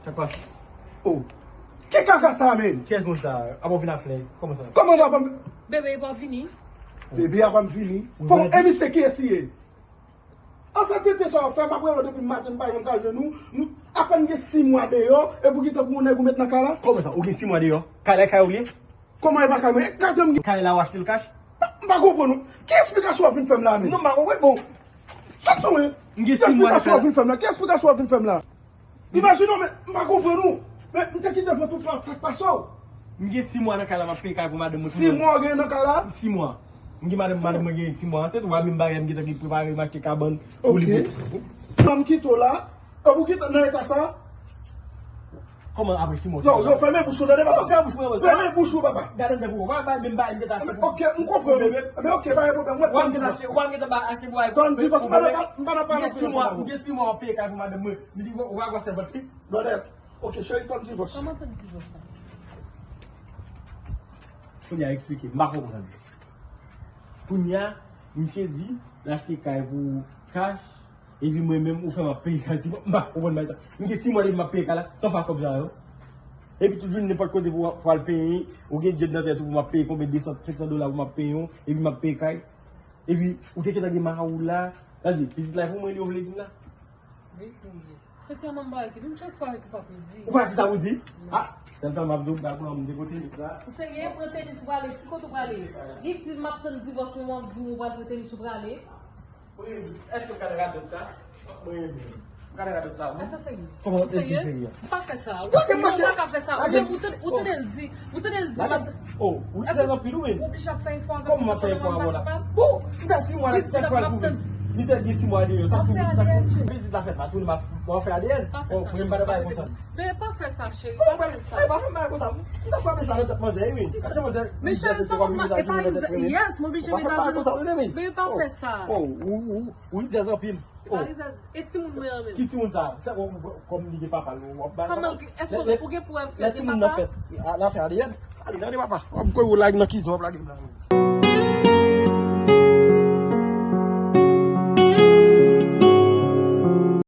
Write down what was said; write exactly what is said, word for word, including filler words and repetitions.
Sa k pase? Oh. Ki kaka sa, men? Kiyès moun sa? Apa w vin afle? Kòman sa? Kòman w ap... Bebe, e pa w vini? Bebe a pa m vini. Fò, e misye, kiyès li ye? An sa tenten sa w ap fè, m ap rele w depi maten, m pa janm ka jwenn ou. Nou apèn gen sis mwa deyò, epi w gentan pou yon nèg ou met nan kay la? Kòman sa? Ou gen sis mwa deyò? Kay la, kay ou li ye? Kòman e pa kay mwen? Gade m gen... Kay la, w achte l kach? M pa konprann ou. Ki esplikasyon w ap vin fè m la, men? Non, m pa konprann, bon. Sot sou mwen. M gen sis mwa nan kay la. Ki esplikasyon w ap vin fè m la? Ki esplikasyon w ap vin fè m la? Imajine w, men m pa konprann ou. Men m te kite vant ou plat, sa k pase w? M gen sis mwa nan kay la, m ap peye kay pou madanm mwen. Sis mwa w gen nan kay la? Sis mwa. M gen madanm, madanm mwen gen sis mwa ansent, w a menm bagay, m gentan gen prepare, m achte kabann pou li. Ok. Ban m kite w la. Epi w kite nan eta sa? Kòman apre sis mwa? Non, yo fèmen bouch ou, tande, papa. Fèmen bouch mwen, fèmen bouch ou, papa. Gade m pou ou. W a bay menm bagay m gentan achte pou... Ok, m konprann. Men ok, pa gen pwoblèm. Mwen tann divòs. W a gentan achte pou... Tann divòs, m pa nan, m pa nan pale. M gen sis mwa, m gen sis mwa w ap peye kay pou madanm mwen. M di, w a gwosè vant li. Brother, ok, cheri, tann divòs. Kòman tann divòs la? Kounye a eksplike, m pa konprann. Kounye a, misye di, l achte kay pou kach, epi mwen menm, ou fè m ap peye kay, si m pa konprann bagay sa. M gen sis mwa depi m ap peye kay la, san fè kòb sa yo. Epi toujou nenpòt kote pou, pou al peye, ou gen djed nan tèt ou pou m ap peye konbyen de san, senk san dola pou m ap peye w, epi m ap peye kay. Epi, ou te gentan gen mari w la, sa di, pitit la, e pou mwen li, ou vle di m la? Wi, pou mwen. Sensèman, m pa wè ki, m just pa wè ki sa pou di. Ou pa wè ki sa pou di? Non. Ah, sèl sa m ap di w, m pa pran m de kote, m sa. Ou serye? Pran tenis ou prale, ki kote ou prale? Li di m ap tann divòs, men w ap di m ou pral pran tenis ou prale. Wi, èske w ka radòt sa? Mwen, m ka radòt sa, wi. Èske w serye? Kòman èske w serye? M pa fè sa. Ou pa ka fè sa. Ou tande, ou tande l di, ou tande l di m ap... Oh, ou di sa anpil, wi. Ou oblije ap fè efò avè m. Kòman m ap fè efò avè w la? Bon, m fè sis mwa la, sa k pral kouvri? Misye gen sis mwa deyò, sa k kouvri? Sa k kouvri? Vizit la fèt la, tounen m ap fè A D N. Oh, mwen m pa nan bagay konsa. Men pa fè sa, cheri, pa fè sa. Ay, pa fè bagay konsa. M ta frape sa nan tèt manzè, wi. Kisa? Men cheri, sa w ap mete nan tèt mwen. Yes, m oblije mete nan tèt mwen. Men pa fè sa. Oh, ou, ou, ou rizèz anpil. E pa rizèz, e timoun mwen an menm. Ki timoun sa? Kòm li gen papa l, w ap ba l papa. Kòman, èske ou gen prèv ke l gen papa? Lè timoun nan fèt, l a fè A D N. Ale, tande papa. W ap kouri w lage nan kizon, w ap lage m la.